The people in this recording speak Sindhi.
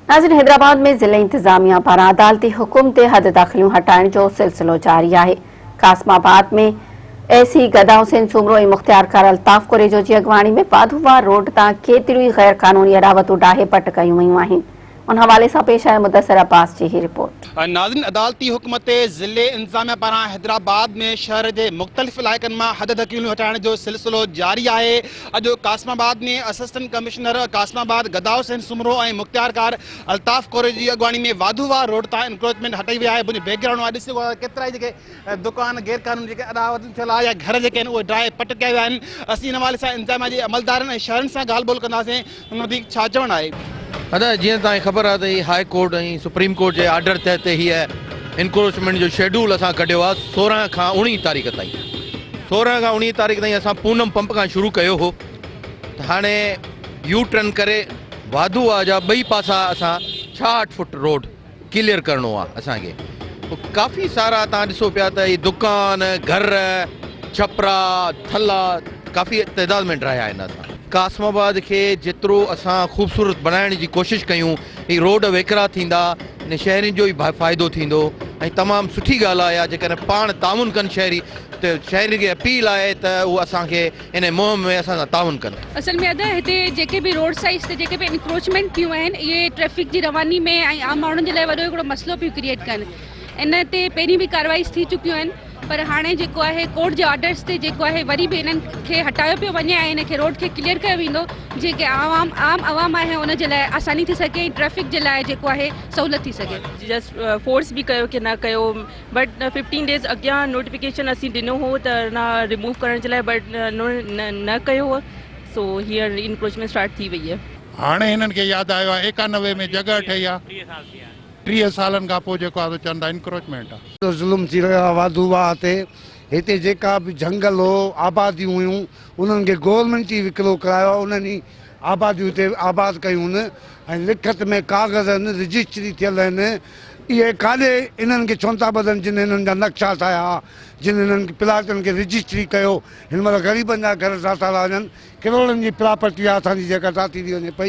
ناظرين حيدرآباد ۾ ضلعي انتظاميا پاران عدالتي حڪم تي حد دخليون هٽائڻ جو سلسلو جاري آهي. قاسم آباد ۾ اي سي گدا حسين سومرو ۽ مختيارڪار الطاف ڪوريجو جي اڳواڻي ۾ واڌوواهه روڊ تان ڪيتريون ئي غير قانوني اڏاوتون ڊاهي پٽ ڪيون ويون آهن. ان حوالي سان پيش آهي مدثر عباس جي هي رپورٽ. ناظرين عدالتي حڪم تي ضلعي انتظاميا پاران حيدرآباد ۾ شهر جي مختلف علائقن مان حد ڌڪيلون هٽائڻ جو سلسلو جاري آهي اڄ قاسم آباد ۾ اسسٽنٽ ڪمشنر قاسم آباد گدا حسين سومرو ۽ مختيارڪار الطاف ڪوريجو جي اڳواڻي ۾ واڌو واهه روڊ تان انڪروچمينٽ هٽائي وئي آهي منهنجي بيڪ گرائونڊ مان ڏسي سگهو ٿا ڪيترائي جيڪي دڪان غير قانوني جيڪي اڏاوتون ٿيل آهي يا گهر جيڪي آهن اهي ڊاهي پٽ ڪيا ويا آهن اسين ان حوالي سان انتظاميا جي عملدارن ۽ شهرين سان ڳالهه ٻولهه ڪنداسين ان وڌيڪ ڇا چوڻ آهي. ادا جيئن توهان کي خبر آهي ته هي هاء ڪورٽ ۽ سپريم ڪورٽ جي آرڊر تحت هيء انڪروچمينٽ جو شيڊول اسان ڪڍيو آهي 16 کان 19 تاريخ تائين 16 کان 19 تاريخ تائين اسان پونم پمپ کان شروع ڪيو هو ته هاڻي يو ٽرن ڪري واڌو واهه جا ٻئي پاسا اسان 66 فٽ روڊ ڪليئر ڪرڻو آ اسان کي پوء ڪافي سارا تان ڏسو پيا ته هي دڪان گهر ڇپرا ٿلا ڪافي تعداد ۾ ڊاهيا آهن اسان. قاسم آباد کي جيترو اسان خوبصورت بڻائڻ جي ڪوشش ڪيون هي روڊ ويڪرا ٿيندا ان شهرين جو ئي فائدو ٿيندو ۽ تمام سٺي ڳالهه آهي جيڪڏهن پاڻ تعاون ڪن شهري ته شهرين کي اپيل آهي ته هو اسان کي ان مهم ۾ اسان سان تعاون ڪن. اصل ۾ ادا هتي جيڪي به روڊ سائيڊ تي جيڪي به انڪروچمينٽ ٿيون آهن اهي ٽريفڪ جي رواني ۾ ۽ عام ماڻهن جي لاء وڏو هڪڙو مسئلو پيون ڪريئيٽ ڪن ان تي پهرين به ڪارروائيز ٿي چڪيون آهن پر هاڻي جيڪو آهي ڪورٽ جي آرڊرس تي جيڪو آهي وري به انهن کي هٽايو پيو وڃي ۽ ان کي روڊ کي ڪليئر ڪيو ويندو جيڪي عوام عام عوام آهي ان جي لاء آساني ٿي سگهي ۽ ٽريفڪ جي لاء جيڪو آهي سهولت ٿي سگهي. جسٽ فورس به ڪيو ڪي نه ڪيو بٽ ففٽين ڊيز اڳيان نوٽيفڪيشن اسين ڏنو هو ته نه ريموو ڪرڻ جي لاء بٽ انهن نه ڪيو هو سو هينئر انڪروچمينٽ اسٽارٽ ٿي وئي آهي. هاڻي هنن کي ياد آيو آهي 91 ۾ جڳهه ٺهي آهي 30 سالن کان پوء جيڪو آهي سو چون ٿا انڪروچمينٽ آهي. ظلم ٿي رهيو آهي واڌو واهه تي هتي جيڪا به جهنگل هو آباديون هيون انهن کي گورنمينٽ ئي وڪرو ڪرايو آهي انهن ئي آباديون هتي آباد ڪيون هن ۽ لکت ۾ ڪاغذ آهن رجسٽري ٿيل آهن اهي ڪاڏي انهن کي ڇونه ٿا ٻڌن جن هنن جا نقشا ٺاهيا، جن هنن پلاٽن کي رجسٽري ڪيو، هن مهل غريبن جا گهر ٺاتا ٿا وڃن، ڪروڙن جي پراپرٽي آهي اسان جي جيڪا ٺاهي ٿي وڃي پئي.